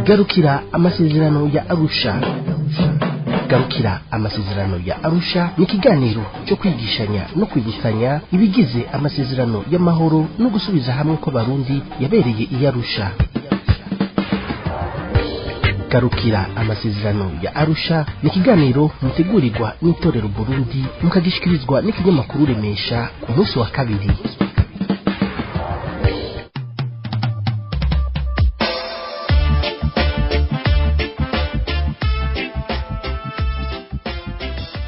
Garukira amasezerano ya Arusha. Garukira amasezerano ya Arusha ni ikiganiro cyo kwigishanya no kwibukanya ibigize amasezerano y'amahoro no gusubiza hamwe kw'Abarundi yabereye i Arusha. Garukira amasezerano ya Arusha ni ikiganiro mutegurirwa n'itorero Burundi, mukagishikirizwa n'ikinyamakuru Remesha ku munsi wa kabiri.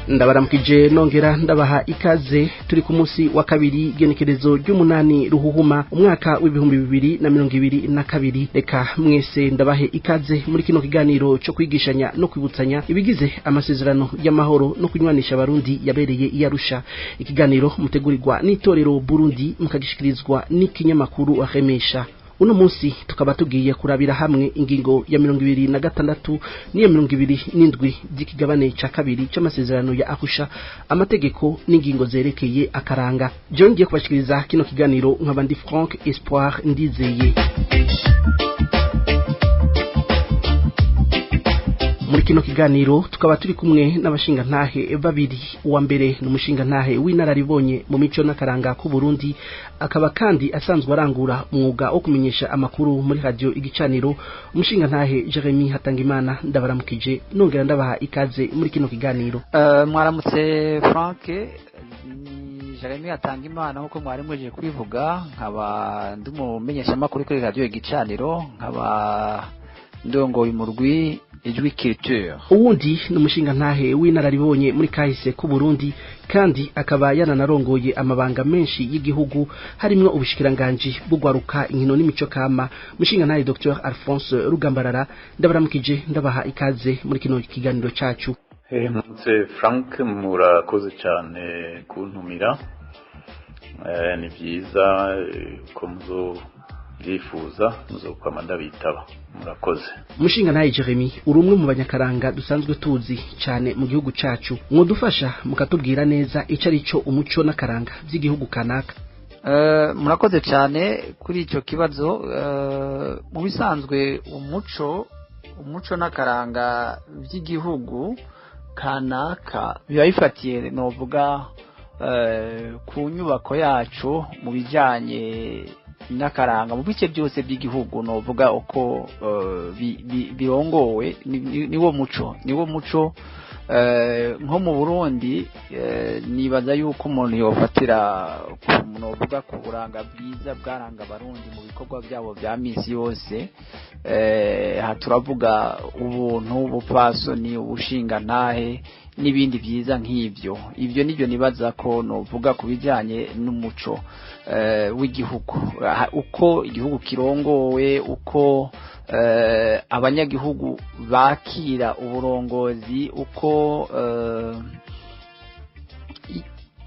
Ndabaramukije, nongera ndabaha ikaze. Turi ku munsi wa kabiri, genekerezo ry'umunani Ruhuhuma, umwaka w'2022. Reka mwese ndabahe ikaze muri kino kiganiro cyo kwigishanya no kwibutsanya ibigize amasezerano y'amahoro no kunywanisha Abarundi yabereye i Arusha. Ikiganiro mutegurirwa n'itorero Burundi, mukagishikirizwa n'ikinyamakuru Remesha. Uno munsi tukaba tugiye kurabira hamwe ingingo ya 26 n'iya 27 by'ikigabane ca kabiri c'amasezerano ya Arusha, amategeko n'ingingo zerekeye akaranga. Jewe ngiye kubashikiriza kino kiganiro nkaba ndi Frank Espoir Ndizeye. Muri kino kiganiro tukaba turi kumwe n'abashingantahe babiri. Uwa mbere ni umushingantahe w'inararibonye mu mico n'akaranga k'u Burundi, akaba kandi asanzwe arangura umwuga wo kumenyesha amakuru muri radio Igicaniro, umushingantahe Jeremy Hatangimana. Ndabaramukije, nongera ndabaha ikaze muri kino kiganiro. Mwaramutse Frank, ni Jeremy Hatangimana nkuko mwari muje kwivuga, nkaba ndi umumenyeshamakuru kuri radio Igicaniro, nkaba ndongoye umurwi Ijwi Culture. Uwundi ni umushingantahe w'inararibonye muri kahise k'u Burundi, kandi akaba yananarongoye amabanga menshi y'igihugu, harimwo ubushikiranganji bw'ugwaruka, inkino n'imico kama, umushingantahe Dr Alphonse Rugambarara. Ndabaramukije, ndabaha ikaze muri kino kiganiro cacu. Mutse Frank, murakoze cyane kuntumira. Ni byiza ko muzo byifuza muzokwama ndabitaba, murakoze. Umushingantahe Jeremy, uri umwe mu banyakaranga dusanzwe tuzi cyane mu gihugu cacu. Mwodufasha mukatubwira neza ico ari cyo umuco n'akaranga by'igihugu kanaka? Murakoze cyane kuri icyo kibazo. Mu bisanzwe umuco n'akaranga by'igihugu kanaka biba bifatiye, novuga, ku nyubako yacu mu bijyanye n'akaranga mu bice byose by'igihugu, novuga uko birongowe, niwo muco. Nko mu Burundi, nibaza yuko umuntu yofatira, novuga, ku buranga bwiza bwaranga Abarundi mu bikorwa byabo bya misi yose. Aha turavuga ubuntu, ubupfasoni, ubushingantahe n'ibindi byiza nk'ibyo. Ibyo nibyo nibaza ko novuga ku bijyanye n'umuco w'igihugu, uko igihugu kirongowe, uko abanyagihugu bakira uburongozi, uko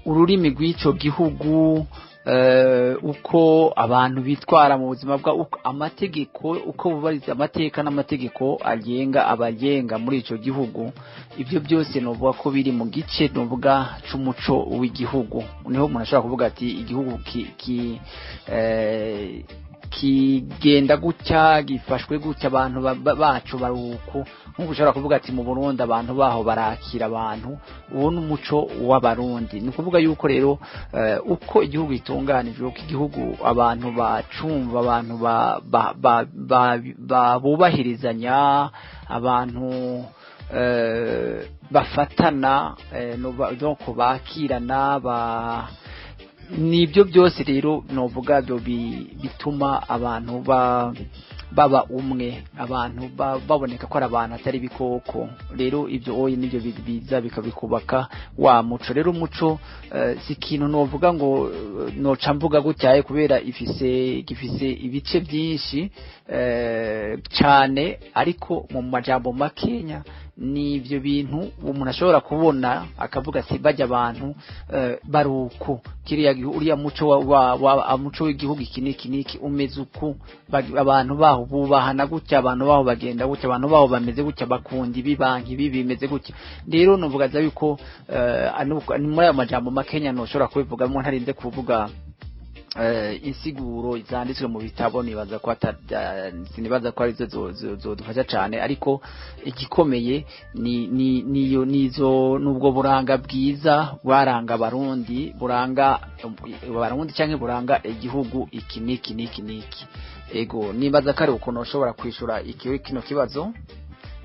ururimi rw'icyo gihugu, uko abantu bitwara mu buzima bwa amategeko, uko bubariza amateka n'amategeko agenga abagenga muri ico gihugu. Ibyo byose novuga ko biri mu gice, novuga, c'umuco w'igihugu. Niho umuntu ashobora kuvuga ati igihugu ki kigenda gutya, gifashwe gutya, abantu bacu baruku. Nk'uko ushobora kuvuga ati mu Burundi abantu baho barakira abantu, uwo ni umuco w'Abarundi. Ni ukuvuga yuko rero uko igihugu gitunganijwe, uko igihugu abantu bacumva, abantu bubahirizanya, abantu bafatana, donc bakirana, ba nibyo byose rero novuga byo bituma abantu baba umwe, abantu baboneka ko ari abantu atari ibikoko. Rero ibyo oye nibyo biza bikabikubaka wa muco. Rero umuco si ikintu novuga ngo noca mvuga gutyaye, kubera ifise gifise ibice byinshi cyane, ariko mu majambo makenya ni ibyo bintu umuntu ashobora kubona akavuga ati bajya abantu baruku, kiriya uriya muco wa muco w'igihugu iki niki niki umeze uku, abantu baho bubahana gutya, abantu baho bagenda gutya, abantu baho bameze gutya, bakunda ibi, banki ibi, bimeze gutya. Rero nuvuga yuko muri ayo majambo makenya ntushobora kubivugamo ntarinze kuvuga. Insiguro zanditswe mu bitabo nibaza ko sinibaza ko arizo zodufasha cyane, ariko igikomeye ni ni niyo nizo nubwo buranga bwiza buranga abarundi, buranga abarundi canke buranga igihugu iki niki niki niki. Ego, nibaza ko ari ukuntu ushobora kwishura iki kino kibazo.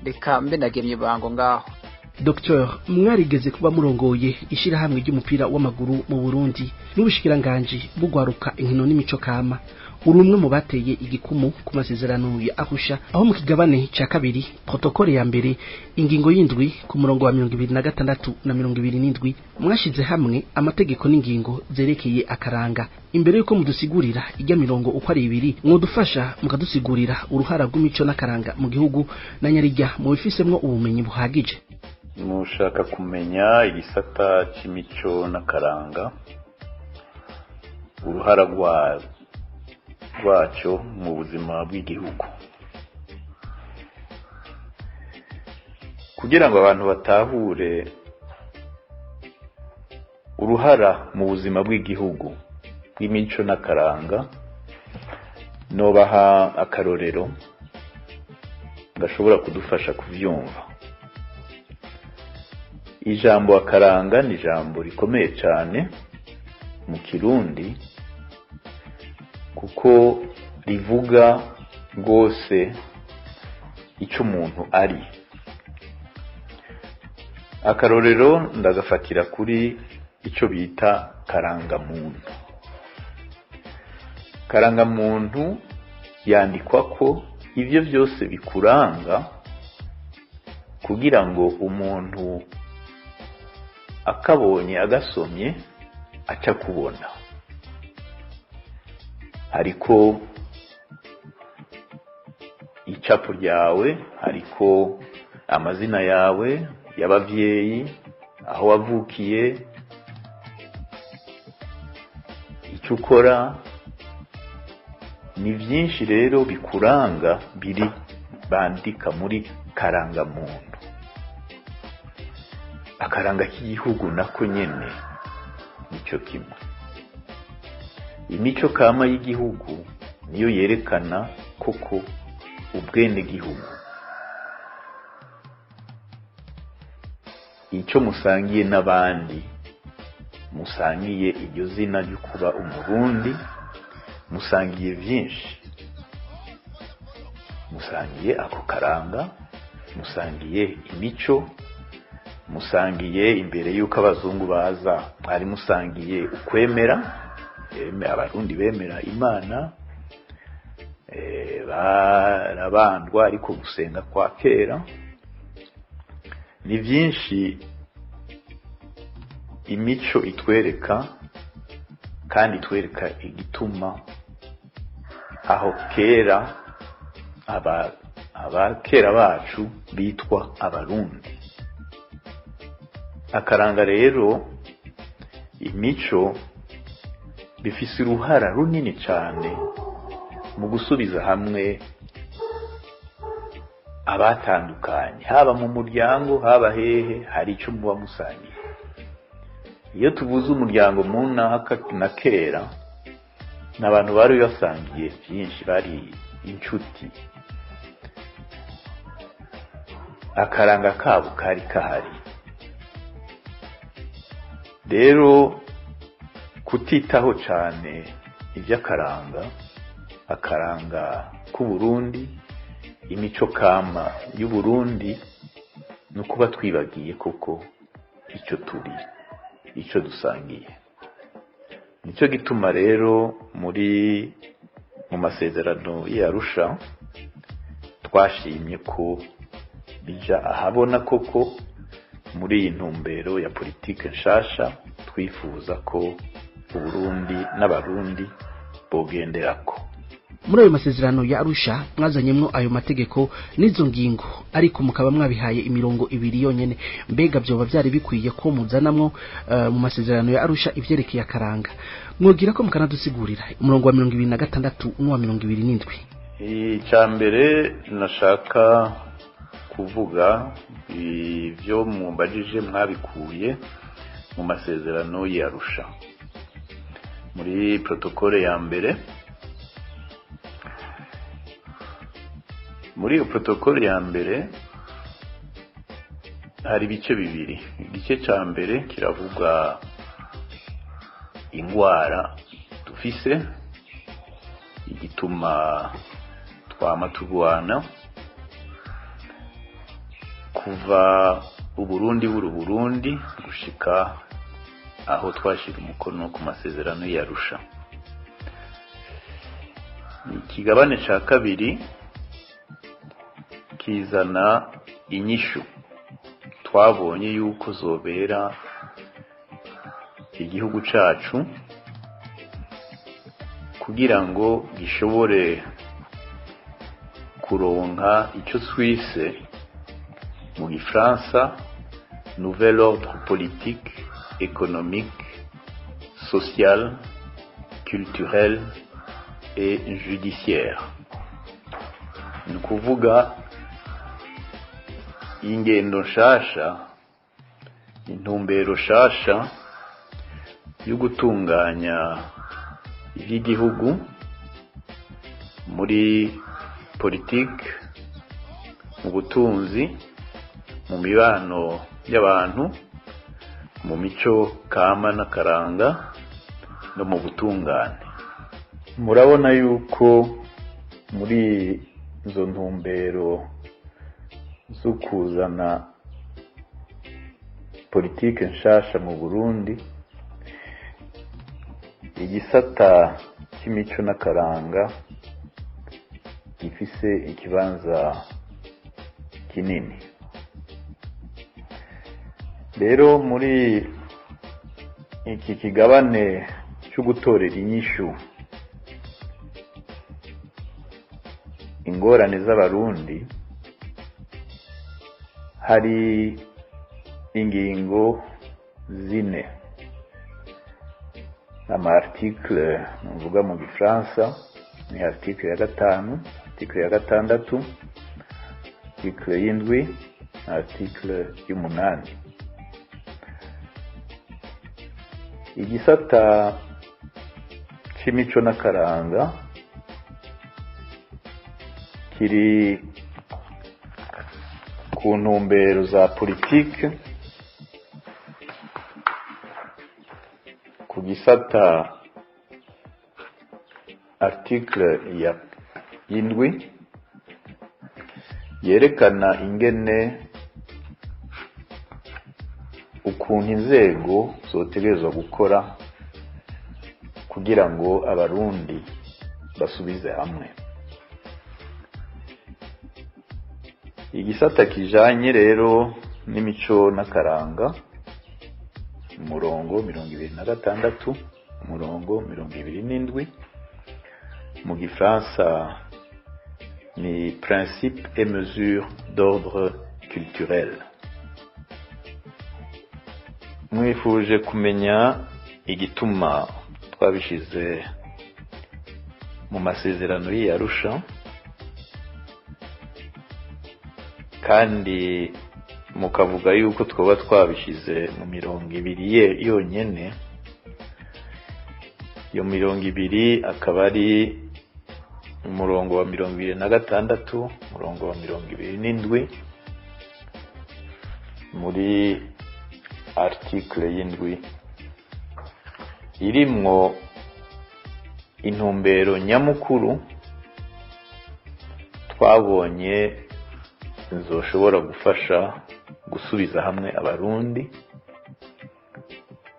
Reka mbe ndagemye bango ngaho. Dr mwarigeze kuba murongoye ishirahamwe ry'umupira w'amaguru mu Burundi n'ubushikiranganji bugwaruka inkino n'imico kama, uri umwe mu bateye igikumu ku masezerano ya Arusha, aho mu kigabane ca kabiri protokole ya mbere ingingo y'indwi ku murongo wa 26 na 27 mwashize hamwe amategeko n'ingingo zerekeye akaranga. Imbere yuko mudusigurira ijya mirongo uko ari ibiri, mwodufasha mukadusigurira uruhara rw'imico n'akaranga mu gihugu na nyarijya mu bifisemwo ubumenyi buhagije. Mushaka kumenya igisata cy'imico n'akaranga, uruhara rwacyo mu buzima bw'igihugu, kugira ngo abantu batahure uruhara mu buzima bw'igihugu bw'imico n'akaranga, nobaha akarorero gashobora kudufasha kuvyumva. Ijambo akaranga ni ijambo rikomeye cyane mu Kirundi, kuko rivuga rwose icyo umuntu ari. Akarorero ndagafatira kuri icyo bita karangamuntu. Karangamuntu yandikwa ko ibyo byose bikuranga, kugira ngo umuntu akabonye agasomye aca kubona. Hariko icapo ryawe, hariko amazina yawe y'abavyeyi, aho wavukiye, icyo ukora, ni byinshi rero bikuranga biri bandika muri karangamuntu. Akaranga k'igihugu nako nyene nico kimwe. Imico kama y'igihugu niyo yerekana koko ubwene gihugu, icyo musangiye n'abandi, musangiye iryo zina ryo kuba umurundi, musangiye byinshi, musangiye ako karanga, musangiye imico, musangiye imbere y'uko abazungu baza mwari musangiye ukwemera. Abarundi bemera Imana, barabandwa ariko gusenga kwa kera. Ni byinshi imico itwereka, kandi itwereka igituma aho kera abakera bacu bitwa abarundi. Akaranga rero, imico bifise uruhara runini cyane mu gusubiza hamwe abatandukanye, haba mu muryango, haba hehe, hari icyo muba musangiye. Iyo tuvuze umuryango mu naka na kera, n'abantu bari basangiye byinshi, bari inshuti, akaranga kabo kari kahari. Rero kutitaho cyane iby'akaranga, akaranga k'Uburundi, imico kama y'Uburundi, ni ukuba twibagiye koko icyo turi, icyo dusangiye. Nicyo gituma rero muri mu masezerano y'Arusha twashimye ko bija ahabona koko muri iyi ntumbero ya politike nshasha twifuza ko Uburundi n'abarundi bogenderako. Muri ayo masezerano ya Arusha mwazanyemwo ayo mategeko n'izo ngingo, ariko mukaba mwabihaye imirongo ibiri yonyene. Mbega byoba byari bikwiye ko muzanamwo mu masezerano ya Arusha ivyerekeye akaranga? Mwogira ko mukanadusigurira umurongo wa 26 n'uwa 27. Icya mbere nashaka kuvuga, ibyo mumbajije mwabikuye mu masezerano ya Arusha. Muri protokole ya mbere, muri iyo protokole ya mbere hari ibice bibiri. Igice cya mbere kiravuga ingwara dufise, igituma twama turwana kuva Uburundi buri Burundi gushika aho twashira umukono ku masezerano y'Arusha. Ikigabane cya kabiri kizana inyishu twabonye yuko zobera igihugu cacu kugira ngo gishobore kuronka icyo twise mu gifaransa nouvel ordre politique, économique, social, culturel et judiciaire. Ni ukuvuga ingendo nshasha, intumbero nshasha yo gutunganya iby'igihugu muri politike, mu butunzi, mu mibano y'abantu, mu mico kama n'akaranga no mu butungane. Murabona yuko muri izo ntumbero zo kuzana politike nshasha mu Burundi, igisata cy'imico n'akaranga gifise ikibanza kinini. Rero muri iki kigabane cyo gutorera inyishu ingorane z'Abarundi, hari ingingo zine, ama article mvuga mu gifaransa ni article ya 5, article ya 6, article y'indwi, article y'umunani. Igisata c'imico n'akaranga kiri ku ntumbero za politike, ku gisata article ya y'indwi yerekana ingene ukuntu inzego zotegerezwa gukora kugira ngo Abarundi basubize hamwe. Igisata kijanye rero n'imico n'akaranga, umurongo 26, umurongo 27, mu gifaransa ni principe et mesures d'ordre culturel. Mwifuje kumenya igituma twabishize mu masezerano y'Arusha, kandi mukavuga yuko twoba twabishize mu 20 yonyene. Iyo 20 akaba ari umurongo wa 26, umurongo wa 27 muri article y'indwi, irimwo intumbero nyamukuru twabonye zoshobora gufasha gusubiza hamwe Abarundi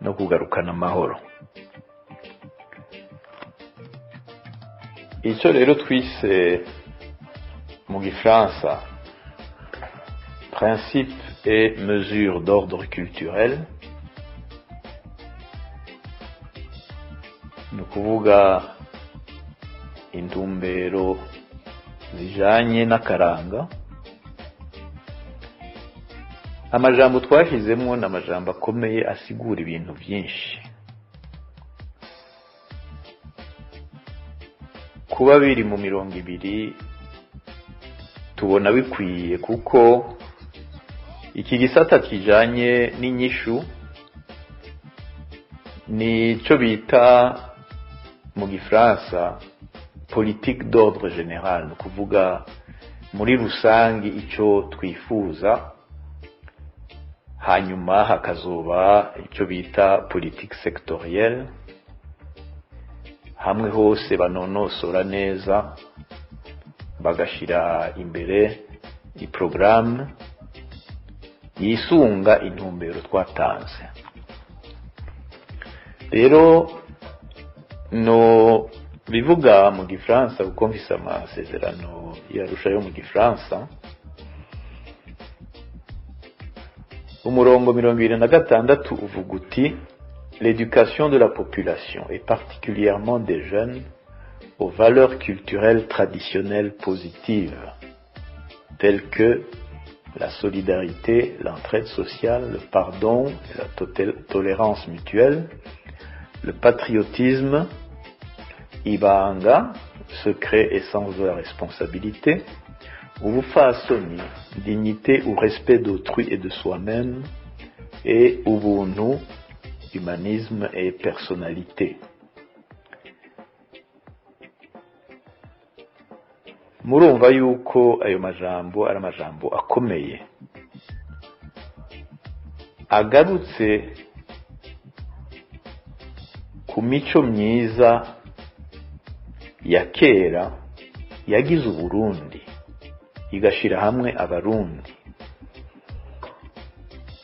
no kugarukana amahoro. Icyo rero twise mu gifaransa principe et mesures d'ordre culturel, ni ukuvuga intumbero zijanye n'akaranga. Amajambo twashizemwo ni amajambo akomeye asigura ibintu byinshi. Kuba biri mu 20 tubona bikwiye, kuko iki gisata kijanye n'inyishu ni cyo bita mu gifaransa politique d'ordre général, ni ukuvuga muri rusange icyo twifuza, hanyuma hakazoba icyo bita politique sectorielle, hamwe hose banonosora neza bagashira imbere iporogaramu yisunga intumbero twatanze. Rero no bivuga mu gifaransa kuko mfise amasezerano y'Arusha yo mu gifaransa. Umurongo 26 uvuga uti: l'éducation de la population et particulièrement des jeunes aux valeurs culturelles traditionnelles positives telles que la solidarité, l'entraide sociale, le pardon et la tolérance mutuelle, le patriotisme, ibanga, secret et sens de la responsabilité, ubupfasoni, dignité ou respect d'autrui et de soi-même, et ubuntu, humanisme et personnalité. Murumva yuko ayo majambo ari amajambo akomeye agarutse ku mico myiza ya kera yagize Uburundi, igashira hamwe Abarundi.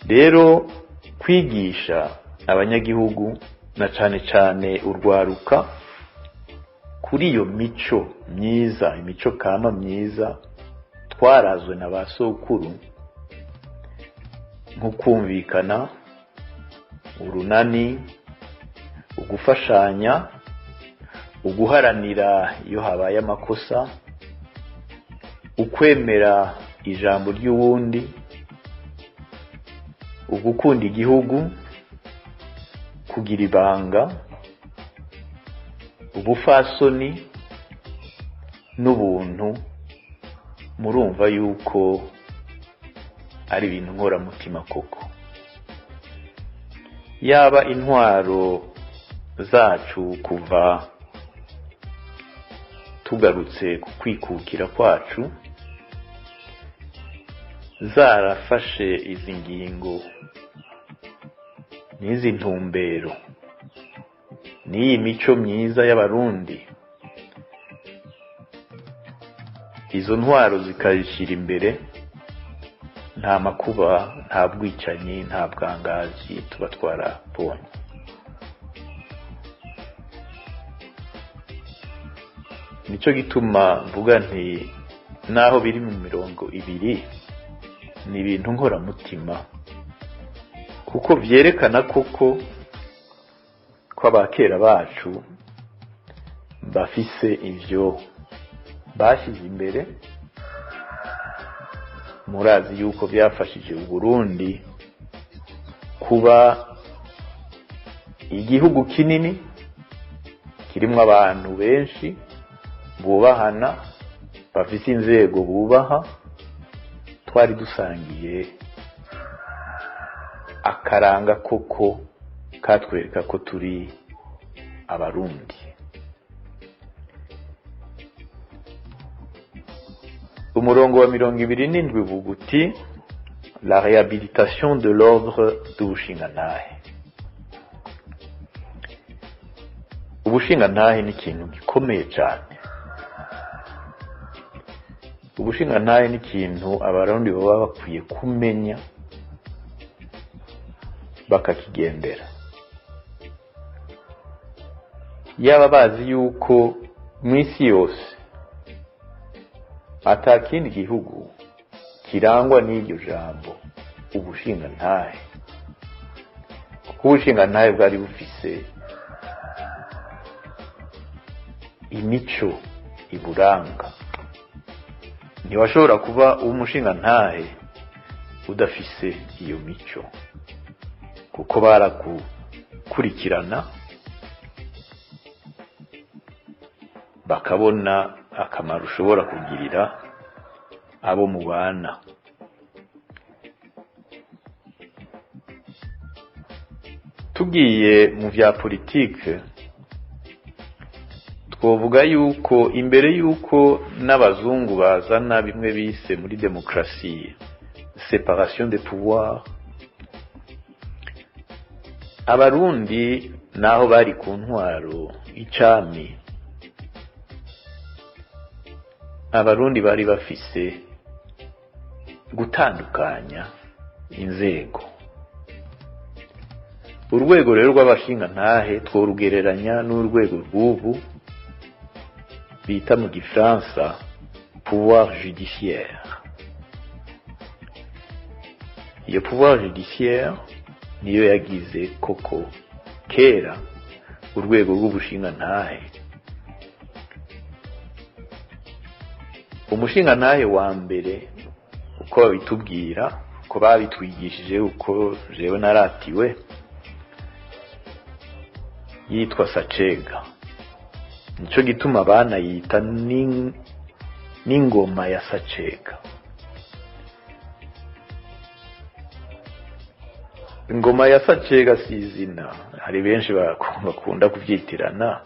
Rero kwigisha abanyagihugu na cane cane urwaruka kuri iyo mico myiza, imico kama myiza twarazwe na ba sokuru, nko kumvikana, urunani, ugufashanya, uguharanira iyo habaye amakosa, ukwemera ijambo ry'uwundi, ugukunda igihugu, kugira ibanga, ubufasoni n'ubuntu. Murumva yuko ari ibintu nkoramutima koko. Yaba intwaro zacu kuva tugarutse ku kwikukira kwacu zarafashe izi ngingo n'izi ntumbero n'iyi mico myiza y'Abarundi, izo ntwaro zikazishyira imbere, nta makuba, nta bwicanyi, nta bwangazi tuba twarabonye. Nicyo gituma mvuga nti naho biri mu 20 ni ibintu nkoramutima, kuko vyerekana koko ko abakera bacu bafise ivyo bashyize imbere. Murazi yuko byafashije Uburundi kuba igihugu kinini kirimwo abantu benshi bubahana, bafise inzego bubaha. Twari dusangiye akaranga koko katwereka ko turi Abarundi. Umurongo wa 27 uvuga uti: la réhabilitation de l'ordre d'ubushingantahe. Ubushingantahe ni ikintu gikomeye cyane. Ubushingantahe ni ikintu Abarundi baba bakwiye kumenya bakakigendera. Yaba bazi yuko mu isi yose atakindi gihugu kirangwa n'iryo jambo ubushingantahe, kuko ubushingantahe bwari bufise imico iburanga. Ntiwashobora kuba umushingantahe udafise iyo mico, kuko barakukurikirana bakabona akamaro ushobora kugirira abo mubana. Tugiye mu vya politike, Twovuga yuko imbere yuko n'abazungu bazana bimwe bise muri demokarasi séparation des pouvoirs, Abarundi naho bari ku ntwaro icami, Abarundi bari bafise gutandukanya inzego. Urwego rero rw'abashingantahe tworugereranya n'urwego rw'ubu bita mu gifaransa pouvoir judiciaire. Iyo pouvoir judiciaire niyo yagize koko kera urwego rw'ubushingantahe. Umushingantahe wa mbere, uko babitubwira, uko babitwigishije, uko jewe naratiwe, yitwa Sacega. Nico gituma banayita n'ingoma ya Sacega. Ingoma ya Sacega si izina, hari benshi bakunda kubyitirana,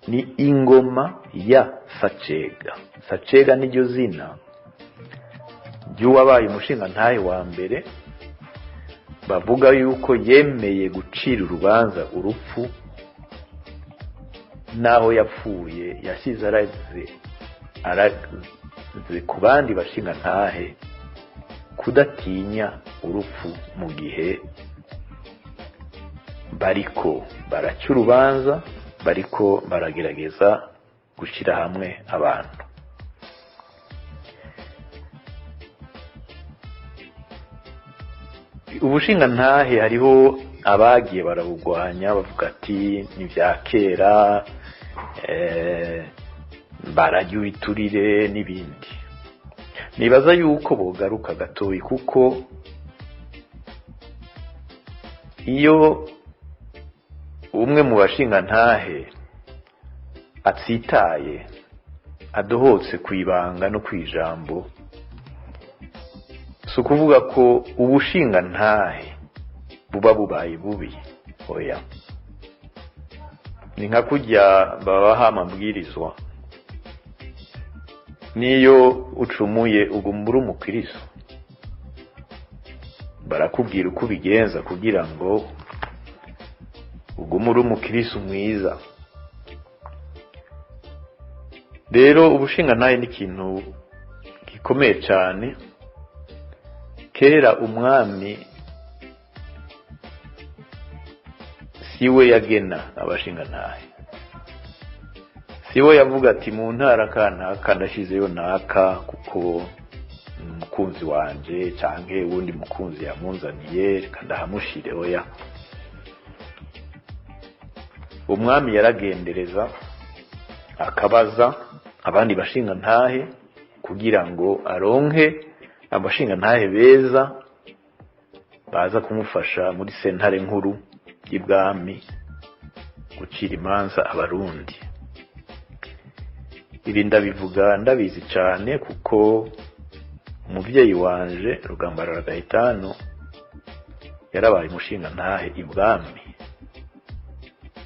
ni ingoma ya Sacega. Sacega niryo zina ry'uwabaye umushingantahe wa mbere, bavuga yuko yemeye gucira urubanza urupfu, naho yapfuye yasize araze ku bandi bashingantahe kudatinya urupfu mu gihe bariko baraca urubanza, bariko baragerageza gushyira hamwe abantu. Ubushingantahe hariho abagiye barabugwanya bavuga ati ni bya kera, barajya ibiturire n'ibindi. Nibaza yuko bogaruka gatoyi, kuko iyo umwe mu bashingantahe atsitaye, adohotse ku ibanga no ku ijambo, si ukuvuga ko ubushingantahe buba bubaye bubi, oya. Ni nka kurya babaha amabwirizwa, niyo ucumuye uguma uri umukristo, barakubwira uko ubigenza kugira ngo ugume uri umukristo mwiza. Rero ubushingantahe ni ikintu gikomeye cyane. Kera umwami siwe yagena abashingantahe, siwe yavuga ati mu ntara kanaka ndashizeyo naka kuko umukunzi wanje canke uwundi mukunzi yamunzaniye, reka ndahamushire. Oya, umwami yaragendereza akabaza abandi bashingantahe kugira ngo aronke abashingantahe beza baza kumufasha muri sentare nkuru y'ibwami gucira imanza Abarundi. Ibi ndabivuga ndabizi cyane kuko umuvyeyi wanje Rugambarara Gaetano yarabaye umushingantahe ibwami.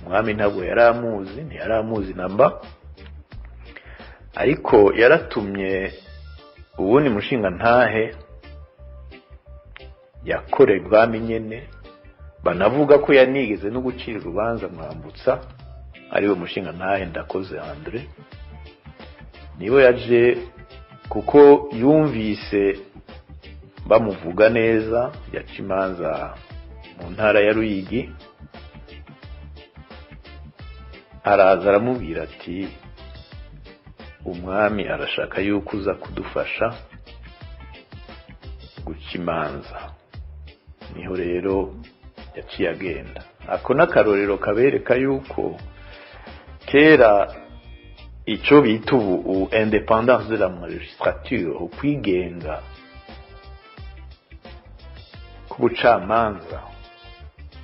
Umwami ntabwo yaramuzi, ntiyaramuzi namba, ariko yaratumye uwundi mushingantahe yakoreye ibwami nyene, banavuga ko yanigeze no gucira urubanza Mwambutsa, ariwe mushingantahe Ndakoze Andre. Niwe yaje kuko yumvise bamuvuga neza, yaca imanza mu ntara ya Ruyigi, araza aramubwira ati umwami arashaka yuko uza kudufasha guca imanza. Niho rero yaciye agenda. Ako n'akarorero kabereka yuko kera ico bita ubu indépendance de la magistrature, ukwigenga k'ubucamanza,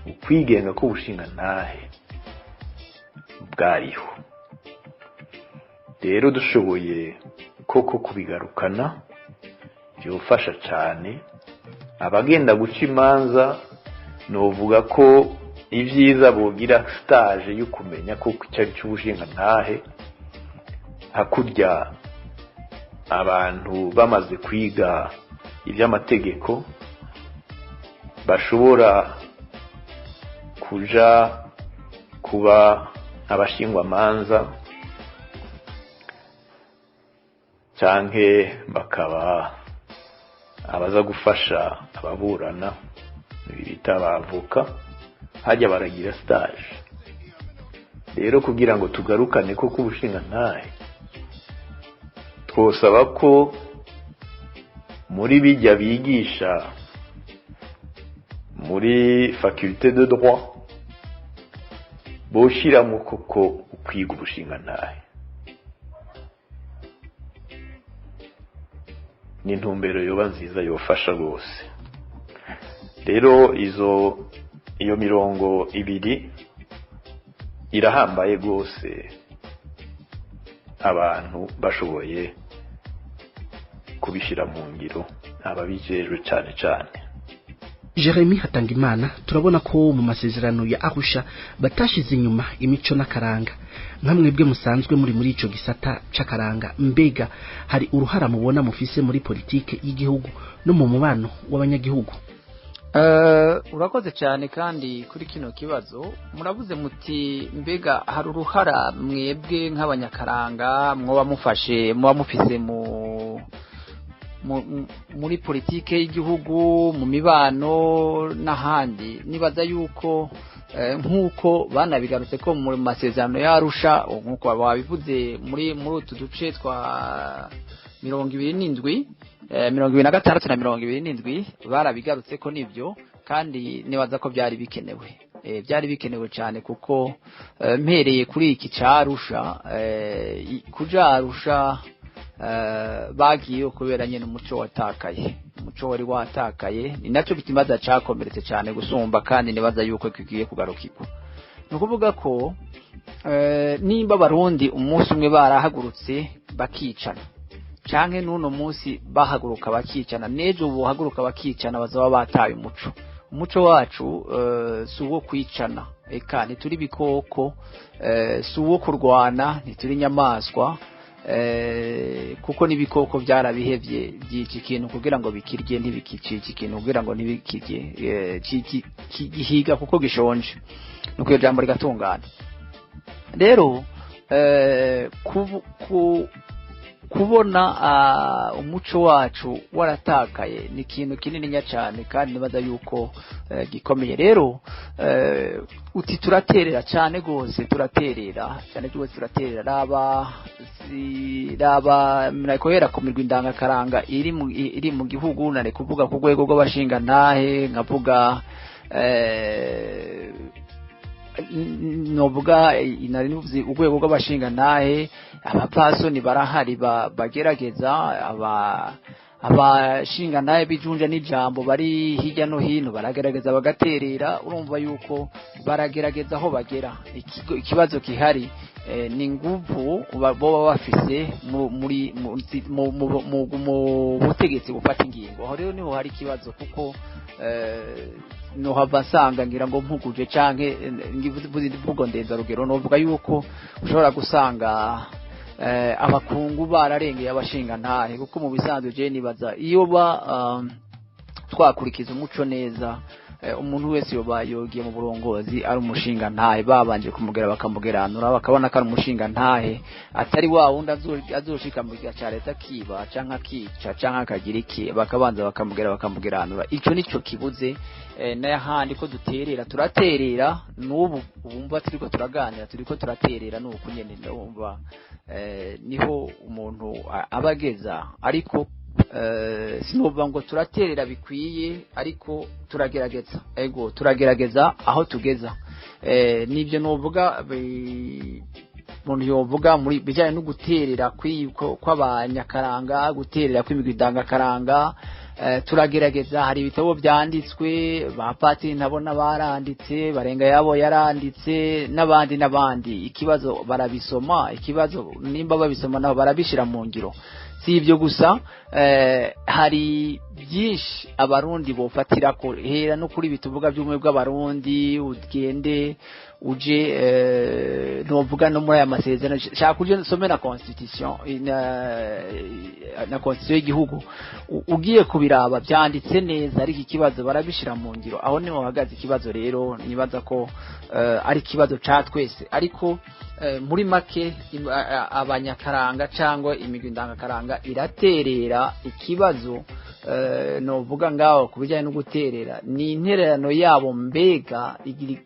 ukwigenga k'ubushingantahe bwariho. Rero dushoboye koko kubigarukana byofasha cyane abagenda guca imanza. Novuga ko ibyiza bogira stage yo kumenya ko icyo ari cy'ubushingantahe, Hakurya abantu bamaze kwiga iby'amategeko bashobora kuja kuba abashingwamanza canke bakaba abaza gufasha ababurana, ibi bita abavoka, hajya baragira stage. Rero kugira ngo tugarukane ko kubushingantahe, twosaba ko muri bijya bigisha muri faculté de droit boshiramo koko ukwiga ubushingantahe. Ni intumbero yoba nziza, yofasha rwose. Rero iyo mirongo ibiri irahambaye rwose, abantu bashoboye kubishyira mu ngiro, ababijejwe cyane cyane. Jeremy Hatangimana, turabona ko mu masezerano ya Arusha batashize inyuma imico n'akaranga. Nka mwebwe musanzwe muri ico gisata c'akaranga, mbega hari uruhara mubona mufise muri politike y'igihugu no mu mubano w'abanyagihugu? Urakoze cyane kandi kuri kino kibazo. Murabuze muti mbega hari uruhara mwebwe nk'abanyakaranga mwoba mufashe, muba mufise mu muri politike y'igihugu, mu mibano n'ahandi. Nibaza yuko nk'uko banabigarutse ko mu masezerano ya Arusha, nk'uko babivuze muri utu duce twa 27, 26 na 27, barabigarutse ko nivyo, kandi nibaza ko byari bikenewe. Byari bikenewe cyane, kuko mpereye kuri iki ca Arusha, kuja Arusha bagiye kubera nyene umuco watakaye, umuco wari watakaye, ni naco gitimaza cakomeretse cyane gusumba, kandi nibaza yuko kigiye kugarukirwa. Ni ukuvuga ko nimba Abarundi umunsi umwe barahagurutse bakicana, canke n'uno munsi bahaguruka bakicana, n'ejo bohaguruka bakicana, bazaba bataye umuco. Umuco wacu si uwo kwicana, eka ntituri bikoko, si uwo kurwana, ntituri inyamaswa, kuko n'ibikoko byarabihevye, byica ikintu kugira ngo bikirye, ntibikiciye ikintu kugira ngo ntibikirye, kigihiga kuko gishonje. Nuko iyo jambo rigatungana. Rero kubona umuco wacu waratakaye ni ikintu kinini cyane, kandi nibaza yuko gikomeye. Rero uti turaterera cyane gose, turaterera cyane gose, turaterera. Raba murakohera ku mirwi ndangakaranga iri mu gihugu, nare kuvuga ku rwego rw'abashingantahe, nkavuga novuga inari nuvuze urwego rw'abashingantahe, abapasoni barahari bagerageza, abashingantahe bijunja n'ijambo bari hirya no hino baragerageza bagaterera. Urumva yuko baragerageza aho bagera. Ikibazo gihari ni nguvu boba bafise muri mu butegetsi bufata ingingo. Aho rero niho hari ikibazo, kuko no hava nsanga ngira ngo mpuguje canke ngivuze imvugo ndenzarugero, novuga yuko ushobora gusanga abakungu bararengeye abashingantahe, kuko mu bisanzwe je nibaza iyo ba twakurikiza umuco neza, umuntu wese yoba yogiye mu burongozi ari umushingantahe, babanje kumugera bakamugeranura, bakabona ko ari umushingantahe, atari wa wundi azoshika mu gihe ca leta akiba canke akica canke akagira iki, bakabanza bakamugera bakamugeranura. Ico nico kibuze. N'ahandi ko duterera, turaterera n'ubu ubumva turiko turaganira, turiko turaterera n'uku nyene, ndumva niho umuntu abageza. Ariko sinovuga ngo turaterera bikwiye, ariko turagerageza, ego turagerageza aho tugeza. Nibyo novuga umuntu yovuga muri bijyanye no guterera kw'abanyakaranga, guterera kw'imigwi ndangakaranga. Turagerageza, hari ibitabo byanditswe, ba patiri ntabona baranditse, barenga yabo yaranditse, n'abandi n'abandi. Ikibazo barabisoma, ikibazo nimba babisoma nabo barabishira mu ngiro. Si ibyo gusa, hari Byinshi Abarundi bofatira ko hera no kuri bituvuga by'umwe bw'Abarundi, ugende uje novuga no muri aya masezerano, shaka uje usome na constitution na constitution y'igihugu, ugiye kubiraba byanditse neza, ariko ikibazo barabishira mu ngiro. Aho niho hahagaze ikibazo. Rero nibaza ko ari ikibazo ca twese, ariko muri make abanyakaranga cyangwa imigwi ndangakaranga iraterera. Ikibazo novuga ngaho ku bijyanye no guterera ni intererano yabo, mbega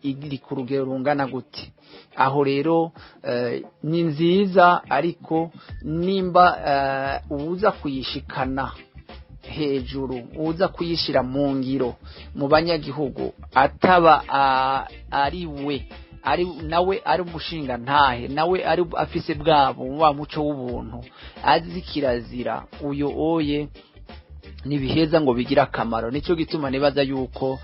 iri ku rugero rungana gute? Aho rero ni nziza, ariko nimba uza kuyishikana hejuru, uza kuyishyira mu ngiro mu banyagihugu, ataba ari we, ari nawe ari umushinga ntahe, nawe ari afise bwabo wa muco w'ubuntu, azi kirazira, uyo oye ntibiheza ngo bigire akamaro. Nicyo gituma nibaza yuko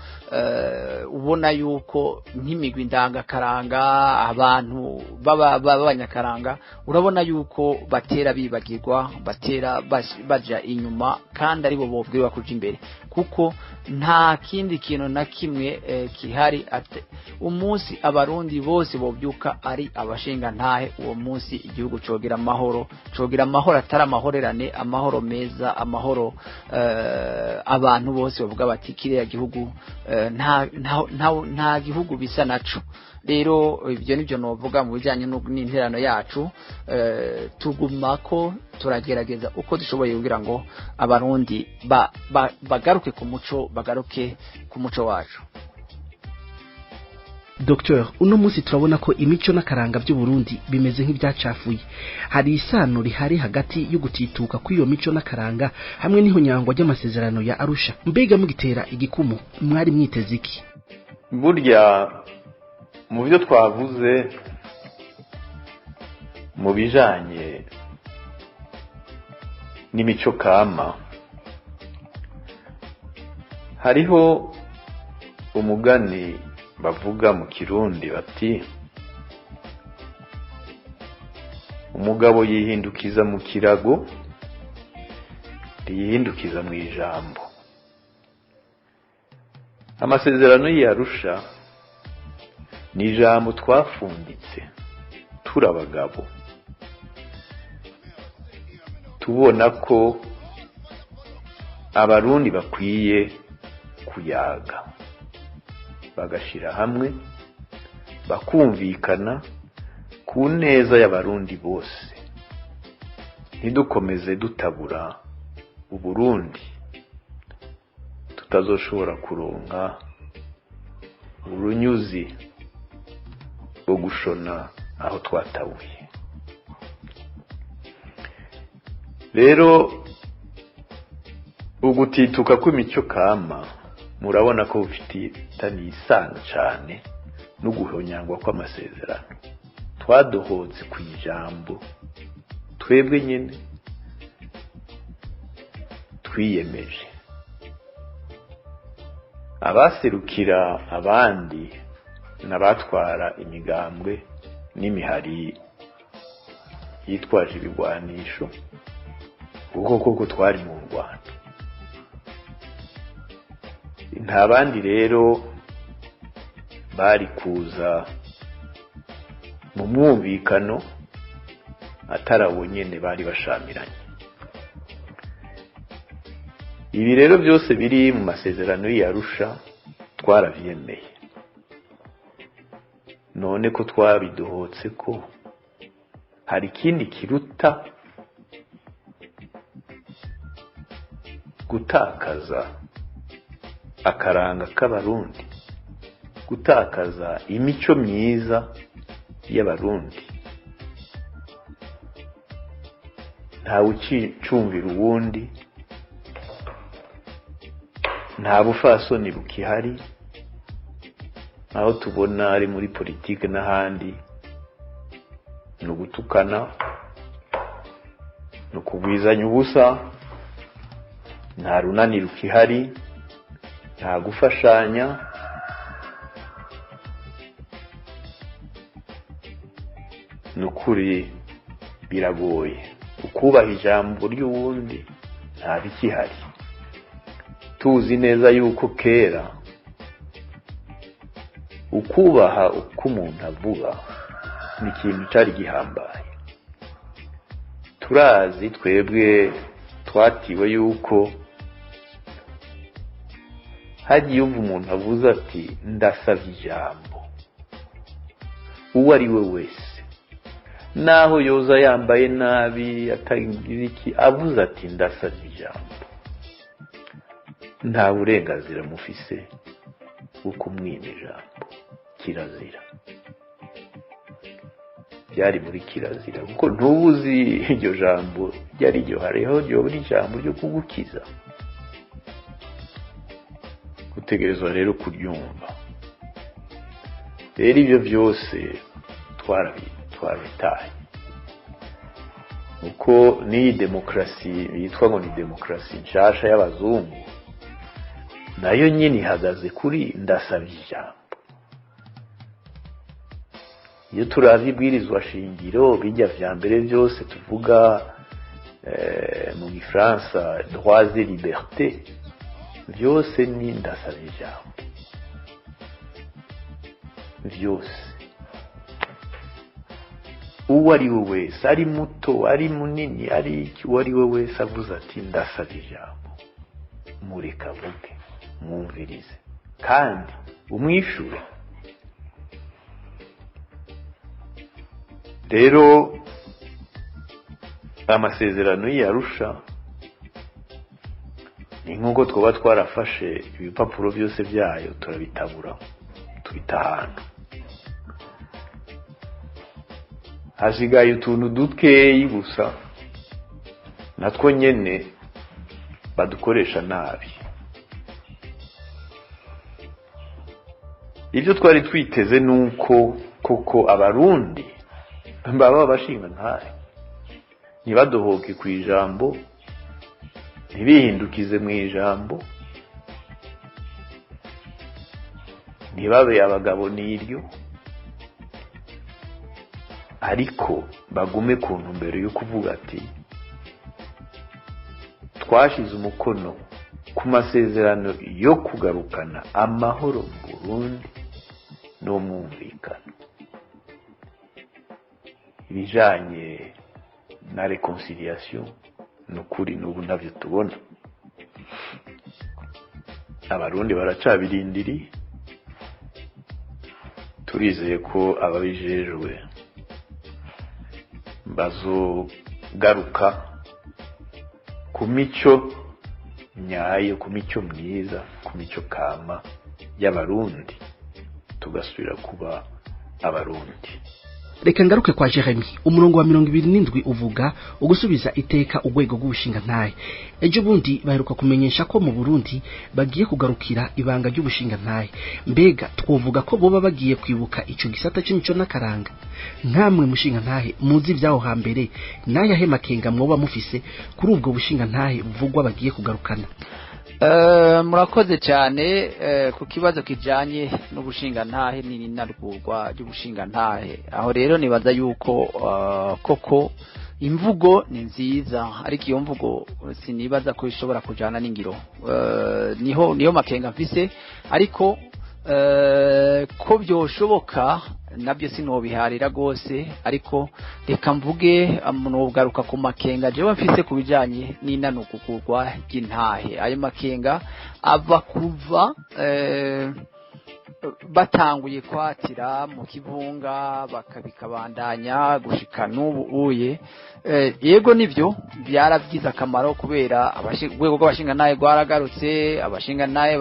ubona yuko nk'imigwi ndangakaranga, abantu b'abanyakaranga, urabona yuko batera bibagirwa, batera baja inyuma, kandi aribo bobwirwa kuja imbere, kuko nta kindi kintu na kimwe kihari. Umunsi Abarundi bose bobyuka ari abashinga ntahe, uwo munsi igihugu cogira amahoro, cogira amahoro atari amahorerane, amahoro meza, amahoro abantu bose bavuga bati kiriya gihugu nta gihugu bisa naco. Rero ibyo nibyo novuga mu bijyanye n'interano yacu. Tuguma ko turagerageza uko dushoboye kugira ngo Abarundi bagaruke ku muco, bagaruke ku muco wacu. Dr, uno munsi turabona ko imico n'akaranga by'u Burundi bimeze nk'ibyacafuye. Hari isano rihari hagati yo gutituka kw'iyo mico n'akaranga hamwe n'ihonyangwa ry'amasezerano ya Arusha? Mbega mugitera igikumu mwari mwiteze iki? Burya mu byo twavuze mu bijanye n'imico kama, hariho umugani bavuga mu Kirundi bati: "Umugabo yihindukiza mu kirago, ntiyihindukiza mu ijambo." Amasezerano y'Arusha ni ijambo twafunditse turi abagabo, tubona ko Abarundi bakwiye kuyaga, bagashira hamwe, bakumvikana ku neza y'Abarundi bose, ntidukomeze dutabura Uburundi tutazoshobora kuronka urunyuzi rwo gushona aho twatabuye. Rero ugutituka kw'imico kama murabona ko bufitanye isano cyane no guhonyangwa kw'amasezerano. Twadohotse ku ijambo twebwe nyine twiyemeje. Abaserukira abandi n'abatwara imigambwe n'imihari yitwaje ibigwanisho, kuko koko twari mu Rwanda, nta bandi rero bari kuza mu mwumvikano atari abo nyene bari bashamiranye. Ibi rero byose biri mu masezerano y'Arusha twaravyemeye. None ko twabidohotse, ko hari ikindi kiruta gutakaza akaranga k'Abarundi, gutakaza imico myiza y'Abarundi? Ntawe ucumvira uwundi, nta bufasoni bukihari. Aho tubona ari muri politike n'ahandi ni ugutukana, ni ukugwizanya ubusa, nta runani rukihari, nta gufashanya. Ni ukuri biragoye ukubaha ijambo ry'uwundi, nta bikihari. Tuzi neza yuko kera ukubaha uko umuntu avuga ni ikintu cyari gihambaye. Turazi twebwe twatiwe yuko hagiye umva umuntu avuze ati ndasabye ijambo, uwo ari we wese naho yoza yambaye nabi atagira iki, avuze ati ndasabye ijambo, nta burenganzira mufise bwo kumwima ijambo. Kirazira, byari muri kirazira, kuko ntubuzi iryo jambo ryari ryo, hariho ryo ijambo ryo kugukiza, utegerezwa rero kuryumva. Rero ibyo byose twarabitaye, kuko n'iyi demokarasi yitwa ngo ni demokarasi nshasha y'abazungu nayo nyine ihagaze kuri ndasabye ijambo. Iyo turavye ibwirizwa shingiro bijya vya mbere byose tuvuga mu gifaransa droits et libertés, byose ni ndasabye ijambo byose. Uwo ari we wese, ari muto ari munini ari iki, uwo ari we wese avuze ati ndasabye ijambo, mureka avuge, mwumvirize kandi umwishure. Rero amasezerano y'Arusha ni nk'uko twaba twarafashe ibipapuro byose byayo turabitabura, tubita ahantu, hasigaye utuntu dukeyi gusa natwo nyene badukoresha nabi. Ibyo twari twiteze nuko koko abarundi baba bashinga ntahe, ntibadohoke ku ijambo, ntibihindukize mu ijambo, ntibabe abagabo n'iryo, ariko bagume ku ntumbero yo kuvuga ati twashize umukono ku masezerano yo kugarukana amahoro mu Burundi n'umwumvikano. Ibijanye na reconciliation nukuri n'ubu ntavyo tubona, abarundi baracabirindiri. Turizeye ko ababijejwe bazogaruka ku mico nyayo, ku mico myiza, ku mico kama y'abarundi, tugasubira kuba abarundi. Reka ngaruke kwa Jeremy. Umurongo wa 27 uvuga ugusubiza iteka urwego rw'ubushinga ntahe. Ejo bundi baheruka kumenyesha ko mu Burundi bagiye kugarukira ibanga ry'ubushinga ntahe. Mbega twovuga ko boba bagiye kwibuka ico gisata c'imico n'akaranga? Nkamwe mushinga ntahe muzi vyaho hambere, nayahe makenga mwoba mufise kuri ubwo bushinga ntahe buvugwa bagiye kugarukana? Murakoze cyane ku kibazo kijanye n'ubushinga ntahe n'inarwurwa ry'ubushinga ntahe. Aho rero nibaza yuko koko imvugo ni nziza, ariko iyo mvugo sinibaza ko ishobora kujana n'ingiro. Niho niyo makenga mfise, ariko ko byoshoboka nabyo sinobiharira gose, ariko reka mvuge nogaruka ku makenga jewe mfise kubijanye n'inanukugurwa ry'intahe. Ayo makenga ava kuva batanguye kwatira mu kivunga bakabikabandanya gushika n'ubu uye. Yego nivyo byarabyiza akamaro kubera urwego rw'abashinga ntahe rwaragarutse, abashinga ntahe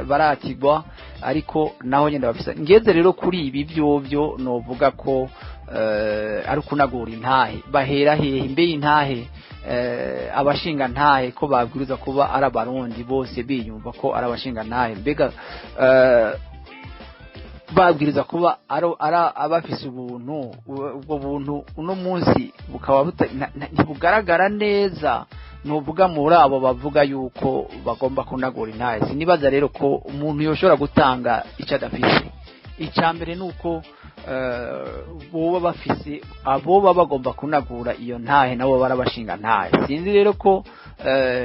baratigwa, ariko naho nyenda bafisa. Ngeze rero kuri ibi byovyo novuga ko ari kunagura intahe. Bahera hehe mbe intahe? Abashinga ntahe ko babwiriza kuba ari abarundi bose biyumva ko ari abashinga ntahe, mbega babwiriza kuba ari abafise ubuntu, ubwo buntu uno munsi bukaba ntibugaragara neza. Nuvuga muri abo bavuga yuko bagomba kunagura intahe, sinibaza rero ko umuntu yoshobora gutanga icyo adafise. Icya mbere nuko Boba bafise abo baba bagomba kunagura iyo ntahe, nabo barabashinga ntahe. Sinzi rero ko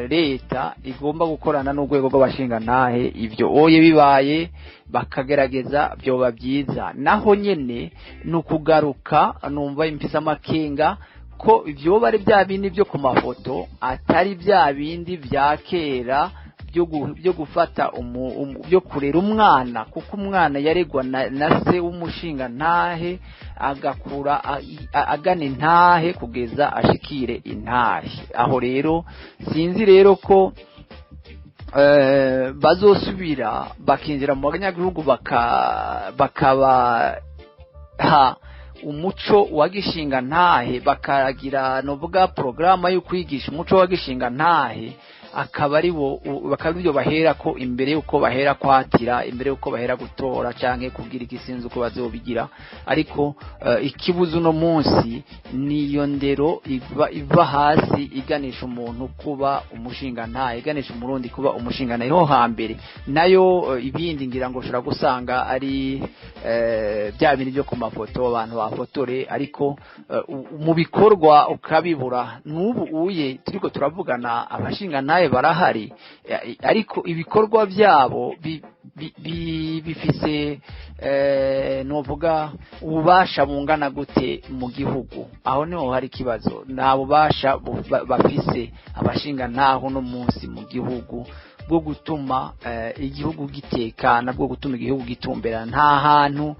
leta igomba gukorana n'urwego rw'abashinga ntahe. Ibyo oye bibaye bakagerageza byoba byiza. Naho nyene ni ukugaruka numva imfise amakenga ko ibyo ari bya bindi byo ku mafoto, atari bya bindi bya kera byo gufata byo kurera umwana, kuko umwana yaregwa na se w'umushinga ntahe, agakura agana intahe kugeza ashikire intahe. Aho rero sinzi rero ko bazosubira bakinjira mu banyagihugu bakabaha umuco wa gishinga ntahe, bakagira novuga porogaramu yo kwigisha umuco wa gishinga ntahe, akaba ari bo bakaba ibyo bahera ko imbere yuko bahera kwatira, imbere yuko bahera gutora canke kugira igisinzi uko bazobigira. Ariko ikibuzo no munsi niyo ndero iva hasi iganisha umuntu kuba umushinga ntahe, iganisha umurundi kuba umushinga ntahe ho hambere. Nayo ibindi ngira ngo ushobora gusanga ari bya bintu byo ku mafoto abantu bafotore, ariko mu bikorwa ukabibura. N'ubu uye turiko turavugana abashinga ntahe barahari, ariko ibikorwa byabo bifise novuga ububasha bungana gute mu gihugu? Aho niho hari ikibazo. Nta bubasha bafise abashinga ntaho no munsi mu gihugu bwo gutuma igihugu gitekana, bwo gutuma igihugu gitumbera. Nta hantu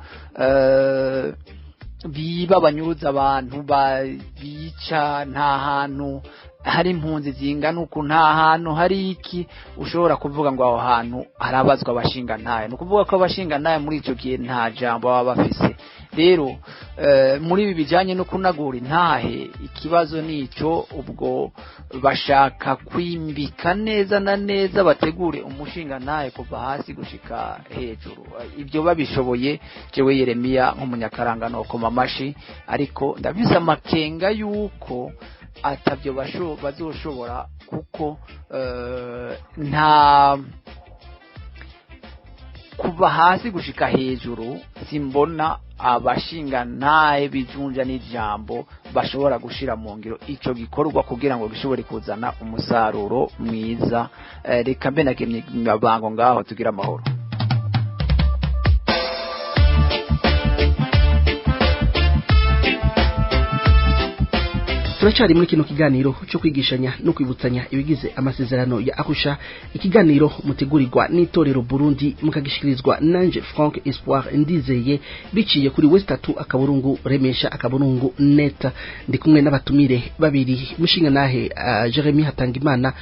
biba banyuruza abantu bica, nta hantu hari impunzi zingana uku, nta hantu hari iki ushobora kuvuga ngo aho hantu harabazwa abashinga ntahe. Ni ukuvuga ko abashinga ntahe muri ico gihe nta jambo baba bafise. Rero muri ibi bijanye no kunagura intahe, ikibazo nico ubwo bashaka kwimbika neza na neza, bategure umushinga ntahe kuva hasi gushika hejuru. Ibyo babishoboye, jewe Yeremiya nk'umunyakaranga nokoma amashi, ariko ndabise amakenga yuko atabyo bazoshobora, kuko nta kuva hasi gushika hejuru simbona abashinga ntahe bijunja n'ijambo bashobora gushira mu ngiro ico gikorwa kugira ngo gishobore kuzana umusaruro mwiza. Reka mbe nagemye mabango ngaho tugira amahoro. Turacari muri kino kiganiro cyo kwigishanya no kwibutsanya ibigize amasezerano ya Arusha, ikiganiro mutegurirwa n'itorero Burundi mukagishikirizwa nanje Frank Espoir Ndizeye biciye kuri West3 akaburungu remesha akaburungu net. Ndi kumwe n'abatumire babiri, mushinga nahe Jeremy Hatangimana,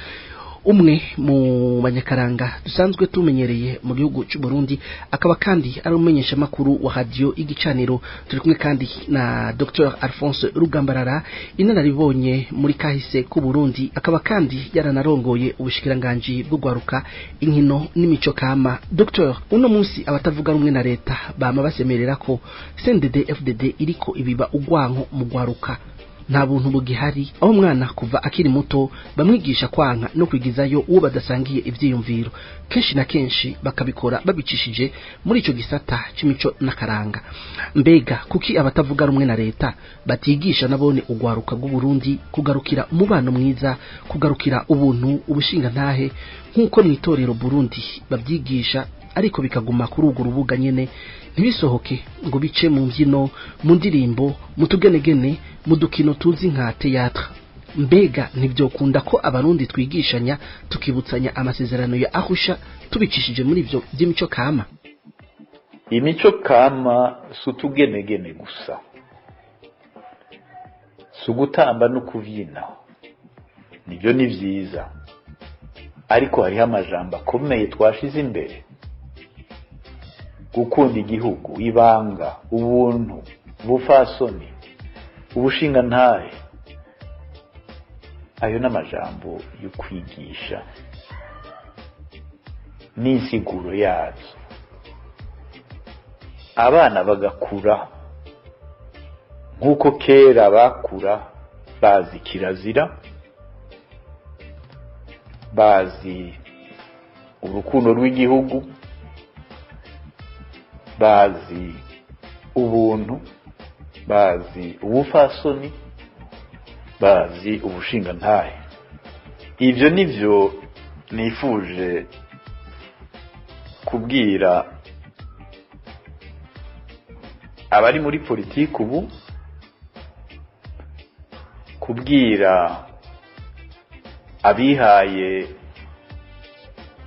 umwe mu banyakaranga dusanzwe tumenyereye mu gihugu cy'u Burundi, akaba kandi ari umumenyesha makuru wa radio Igicaniro. Turi kumwe kandi na Dr Alphonse Rugambarara, inararibonye muri kahise ku Burundi, akaba kandi yaranarongoye ubushikiranganji bwo gwaruka inkino n'imico kama. Dr, uno munsi abatavuga rumwe na leta bama basemerera ko CNDD FDD iriko ibiba ugwanko mu gwaruka, nta buntu bugihari, aho umwana kuva akiri muto bamwigisha kwanka no kwigizayo uwo badasangiye ivyiyumviro, kenshi na kenshi bakabikora babicishije muri ico gisata c'imico n'akaranga. Mbega kuki abatavuga rumwe na leta batigisha nabone ugwaruka rw'u Burundi kugarukira umubano mwiza, kugarukira ubuntu, ubushinga ntahe nkuko mw'itorero Burundi babyigisha, ariko bikaguma kuri urwo rubuga nyene, ntibisohoke ngo bice mu mbyino, mu ndirimbo, mu tugenegene, mu dukino tuzi nka théâtre? Mbega ntibyokunda ko abarundi twigishanya tukibutsanya amasezerano ya Arusha tubicishije muri ivyo by'imico kama? Imico kama si utugenegene gusa, si ugutamba no kuvyina, nibyo ni vyiza, ariko hariho amajambo akomeye twashize imbere: gukunda igihugu, ibanga, ubuntu, ubufasoni, ubushingantahe. Ayo n'amajambo yo kwigisha n'insiguro yazo, abana bagakura nk'uko kera bakura, bazi kirazira, bazi urukundo rw'igihugu, bazi ubuntu, bazi ubufasoni, bazi ubushingantahe. Ibyo nivyo nifuje kubwira abari muri politiki ubu, kubwira abihaye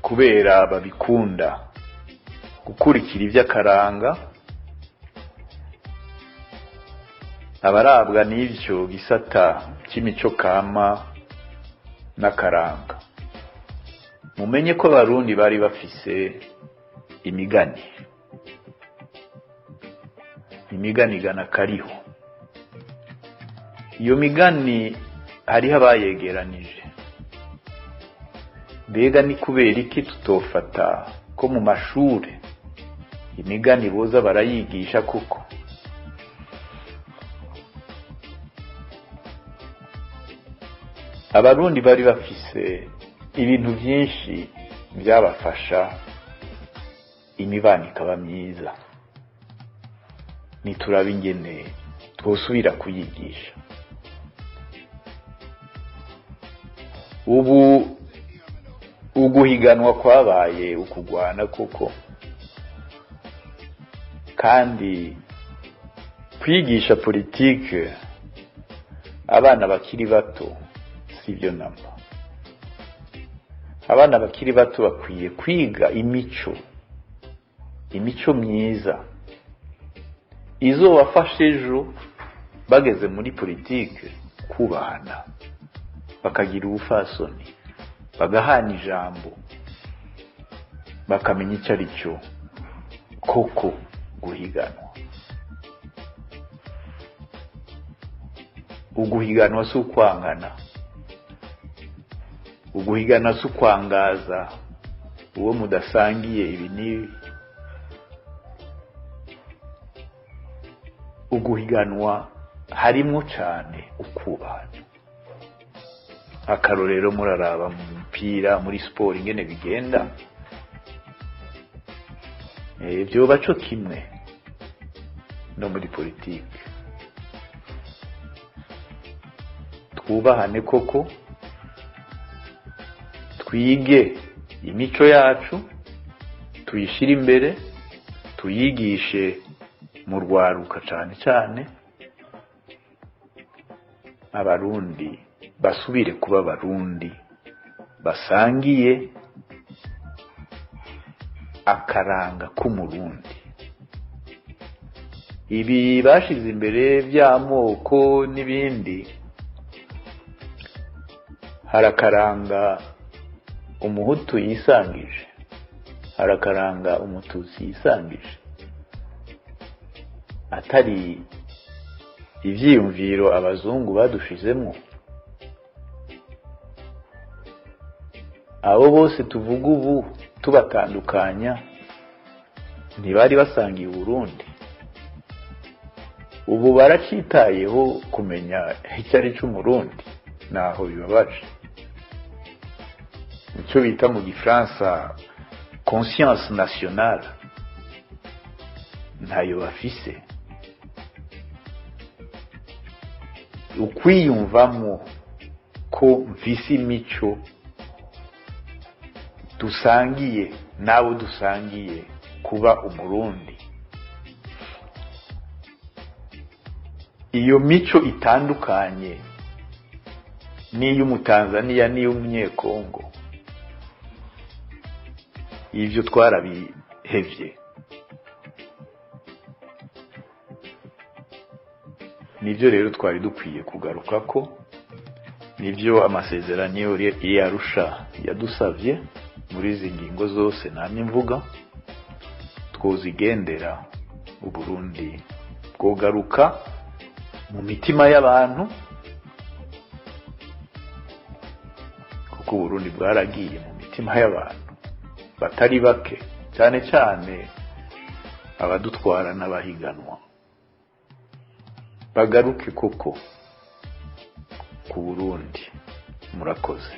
kubera babikunda gukurikira iby'akaranga, abarabwa n'ivyo gisata cy'imico kama n'akaranga. Mumenye ko abarundi bari bafise imigani, imigani igana kariho. Iyo migani hariho abayegeranije. Mbega ni kubera iki tutofata ko mu mashure imigani boza barayigisha koko? Abarundi bari bafise ibintu byinshi byabafasha imibano ikaba myiza. Nituraba ingene twosubira kuyigisha. Ubu uguhiganwa kwabaye ukugwana koko, kandi kwigisha politike abana bakiri bato sivyo namba. Abana bakiri bato bakwiye kwiga imico myiza izobafasha ejo bageze muri politike kubahana, bakagira ubufasoni, bagahana ijambo, bakamenya icyo ari cyo koko guhiganwa. Uguhiganwa si ukwangana, uguhigana si ukwangaza uwo mudasangiye ibi n'ibi. Uguhiganwa harimo cyane ukubahana. Akarorero muraraba mu mupira, muri siporo ingene bigenda, byoba co kimwe no muri politike. Twubahane koko, twige imico yacu, tuyishire imbere, tuyigishe mu rwaruka cane cane. Abarundi basubire kuba abarundi basangiye akaranga k'umurundi. Ibi bashize imbere by'amoko n'ibindi, harakaranga umuhutu yisangije, harakaranga umututsi yisangije, atari ivyiyumviro abazungu badushizemo. Abo bose tuvuga ubu tubatandukanya ntibari basangiye Uburundi. Ubu baracitayeho kumenya icyo ari cy'umurundi, naho bibabaje. Icyo bita mu gifaransa conscience nationale ntayo bafise. Ukwiyumvamo ko mfise imico dusangiye n'abo dusangiye kuba umurundi, iyo mico itandukanye n'iy'umutanzania n'iy'umunyekongo, ivyo twarabihevye. Nivyo rero twari dukwiye kugaruka ko nivyo amasezerano y'Arusha yadusavye muri izi ngingo zose namye mvuga, twozigendera. Uburundi bwogaruka mu mitima y'abantu, kuko Uburundi bwaragiye mu mitima y'abantu batari bake, cyane cyane abadutwara n'abahiganwa. Bagaruke koko ku Burundi. Murakoze.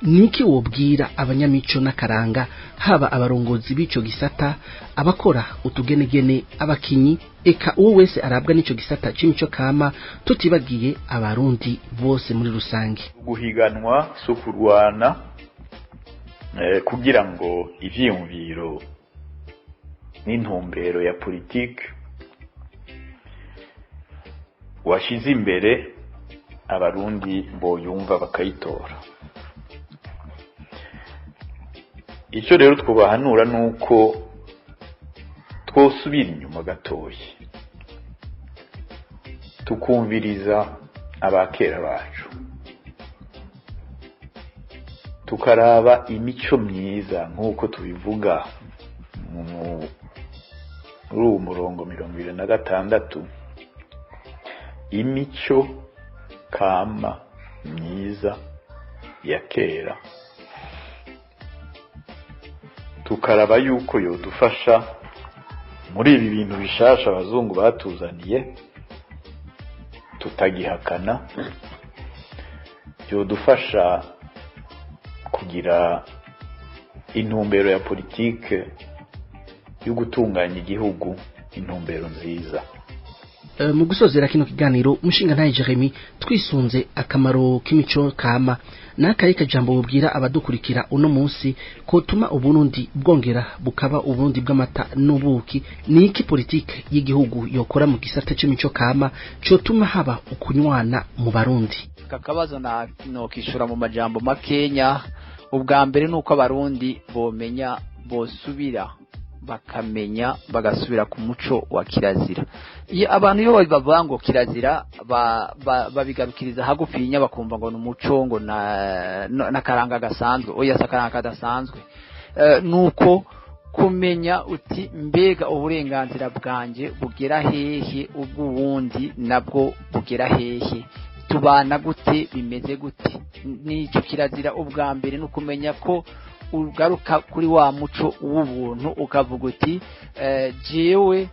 Niki wobwira abanyamico n'akaranga, haba abarongozi b'ico gisata, abakora utugenegene, abakinyi, eka uwo wese arabwa n'ico gisata c'imico kama, tutibagiye abarundi bose muri rusange? Guhiganwa si ukurwana, kugira ngo ivyiyumviro n'intumbero ya politike washize imbere abarundi boyumva bakayitora. Icyo rero twubahanura nuko twosubira inyuma gatoyi tukumviriza abakera bacu, tukaraba imico myiza nk'uko tubivuga muri uwo murongo 26, imico kama myiza ya kera, tukaraba yuko yodufasha muri ibi bintu bishasha abazungu batuzaniye tutagihakana, yodufasha kugira intumbero ya politike yo gutunganya igihugu, intumbero nziza. Mu gusozera kino kiganiro, mushinga ntaye Jeremy, twisunze akamaro k'imico kama, n'akaye kajambo bubwira abadukurikira uno munsi ko tuma Uburundi bwongera bukaba Uburundi bw'amata n'ubuki, niki politike y'igihugu yokora mu gisata c'imico kama cotuma haba ukunywana mu Barundi? Aka kabazo nokishura mu majambo makenya. Ubwa mbere nuko abarundi bomenya, bosubira bakamenya, bagasubira ku muco wa kirazira. Iyo abantu iyo bavuga ngo kirazira babigarukiriza hagufinya, bakumva ngo ni umuco, ngo n'akaranga gasanzwe. Oya, si akaranga kadasanzwe. Nuko kumenya uti mbega uburenganzira bwanjye bugera hehe, ubw'uwundi nabwo bugera hehe, tubana gute, bimeze gute. Nicyo kirazira. Ubwa mbere ni ukumenya ko ugaruka kuri wa muco w'ubuntu, ukavuga uti jewe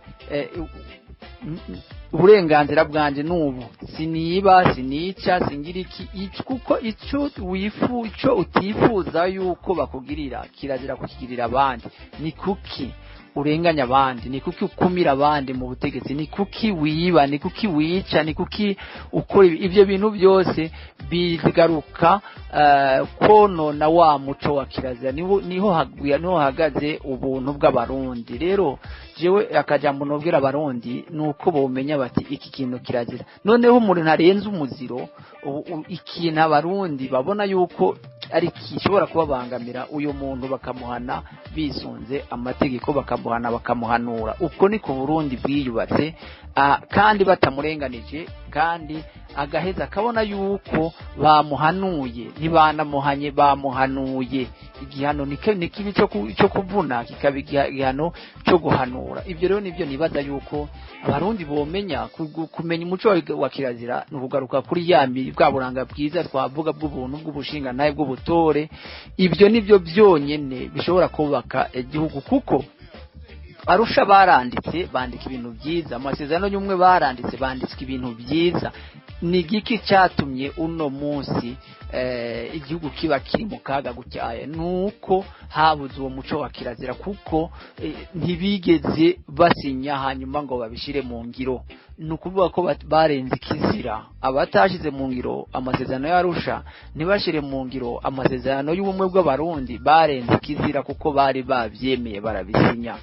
uburenganzira bwanjye n'ubu, siniba, sinica, singira iki, kuko icyo icyo utifuza yuko bakugirira kirazira kukigirira abandi. Ni kuki urenganya abandi? Ni kuki ukumira abandi mu butegetsi? Ni kuki wiba? Ni kuki wica? Ni kuki ukora ibyo bintu byose? Bigaruka konona wa muco wa kirazira. Niho hagaze ubuntu bw'abarundi. Rero jewe akajambo nobwira abarundi nuko bomenya bati iki kintu kirazira. Noneho umuntu ntarenze umuziro, ikintu abarundi babona yuko ari kishobora kubabangamira, uyu muntu bakamuhana bisunze amategeko, bakamuhana, bakamuhanura. Uko niko Burundi bwiyubatse, kandi batamurenganije, kandi agaheza akabona yuko bamuhanuye, ntibanamuhanye, bamuhanuye. Igihano ni kibi cyo kuvuna, kikaba igihano cyo guhanura. Ibyo rero nibyo nibaza yuko abarundi bomenya. Kumenya umuco wa kirazira ni ukugaruka kuri ya bwa buranga bwiza twavuga, bw'ubuntu, bw'ubushingantahe, bw'ubutore. Ibyo nibyo byonyene bishobora kubaka igihugu, kuko Arusha baranditse, bandika ibintu byiza, amasezerano y'umwe baranditse, banditswe ibintu byiza. Ni igiki cyatumye uno munsi igihugu kiba kiri mu kaga gutyaye? Nuko habuze uwo muco wa kirazira, kuko ntibigeze basinya hanyuma ngo babishire mu ngiro. Ni ukuvuga ko barenze ikizira. Abatashize mu ngiro amasezerano y'Arusha, ntibashire mu ngiro amasezerano y'ubumwe bw'abarundi, barenze ikizira, kuko bari babyemeye barabisinya.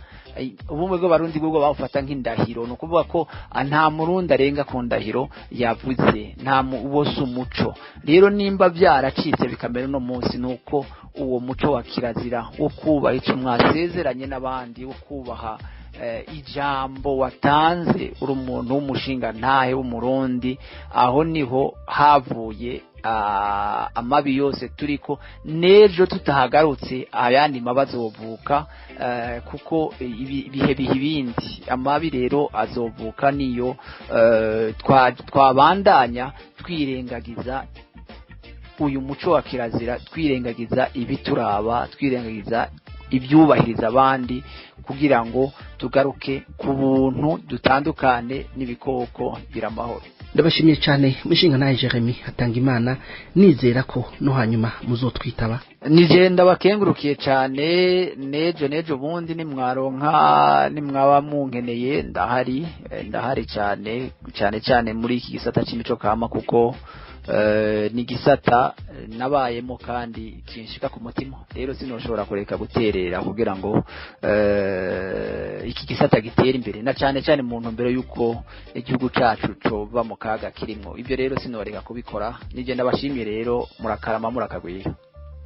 Ubumwe bw'abarundi bwo bawufata nk'indahiro. Ni ukuvuga ko nta murundi arenga ku ndahiro yavuze, nta wose umuco. Rero nimba byaracitse bikamera uno munsi, ni uko uwo muco wa kirazira wo kubaha icyo mwasezeranye n'abandi, wo kubaha ijambo watanze uri umuntu w'umushinga ntahe w'umurundi, aho niho havuye amabi yose turiko. N'ejo tutahagarutse ayandi mabi azovuka, kuko ibihe biha ibindi. Amabi rero azovuka niyo twabandanya twirengagiza uyu muco wa kirazira, twirengagiza ibituraba, twirengagiza ibyubahiriza abandi, kugira ngo tugaruke ku buntu, dutandukane n'ibikoko biramahoro. Ndabashimiye cyane, mushinga nawe Jeremy Hatangimana, nizera ko no hanyuma muzotwitaba. Nije ndabakengurukiye cyane. Nejo nejo bundi nimwaronka, nimwaba munkeneye, ndahari, ndahari cyane cyane cyane muri iki gisata c'imico kama, kuko ni gisata nabayemo kandi kinshika ku mutima. Rero sinoshobora kureka guterera kugira ngo iki gisata gitere imbere, na cyane cyane mu ntumbero y'uko igihugu cacu coba mu kaga kirimwo. Ibyo rero sinoreka kubikora. Nije ndabashimiye rero, murakarama, murakagwira.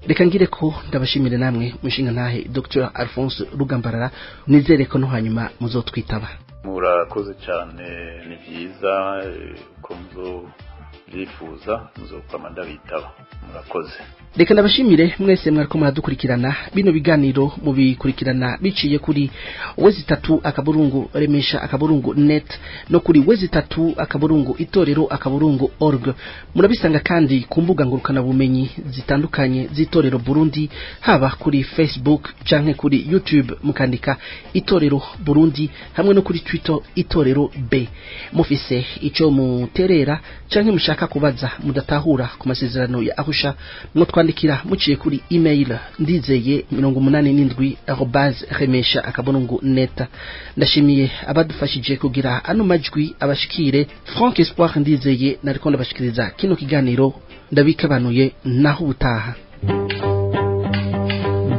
Reka ngire ko ndabashimire namwe, mushinga ntahe Dr Alphonse Rugambarara, nizere ko no hanyuma muzotwitaba. Murakoze cyane, ni byiza ko muzobyifuza, muzokwama ndabitaba. Murakoze. Reka ndabashimire mwese mwariko muradukurikirana. Bino biganiro mubikurikirana biciye kuri w3.remesha.net no kuri w3.itorero.org. Murabisanga kandi ku mbuga ngurukana bumenyi zitandukanye z'itorero Burundi, haba kuri Facebook canke kuri YouTube mukandika Itorero Burundi, hamwe no kuri Twitter Itorero B. Mufise ico muterera canke mushaka kubaza mudatahura ku masezerano ya Arusha, mwotwandikira muciye kuri email ndizeye87@remesha.net. Ndashimiye abadufashije kugira ano majwi abashikire. Frank Espoir Ndizeye nariko ndabashikiriza kino kiganiro, ndabikabanuye, naho ubutaha.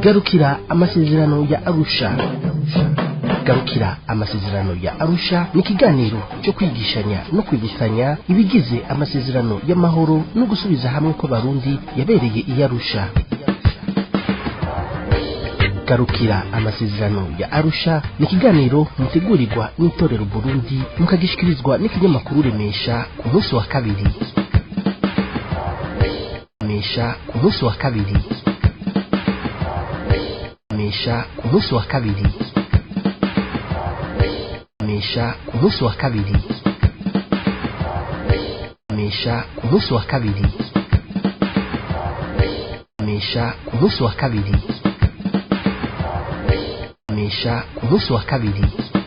Garukira amasezerano ya Arusha. Garukira amasezerano ya Arusha ni ikiganiro cyo kwigishanya no kwibukanya ibigize amasezerano y'amahoro no gusubiza hamwe kw'Abarundi yabereye i Arusha. Garukira amasezerano ya Arusha ni ikiganiro mutegurirwa n'itorero Burundi, mukagishikirizwa n'ikinyamakuru Remesha ku munsi wa kabiri. Remesha ku munsi wa kabiri. Remesha ku munsi wa kabiri. Remesha ku munsi wa kabiri. Remesha ku munsi wa kabiri. Remesha ku munsi wa kabiri. Remesha ku munsi wa kabiri.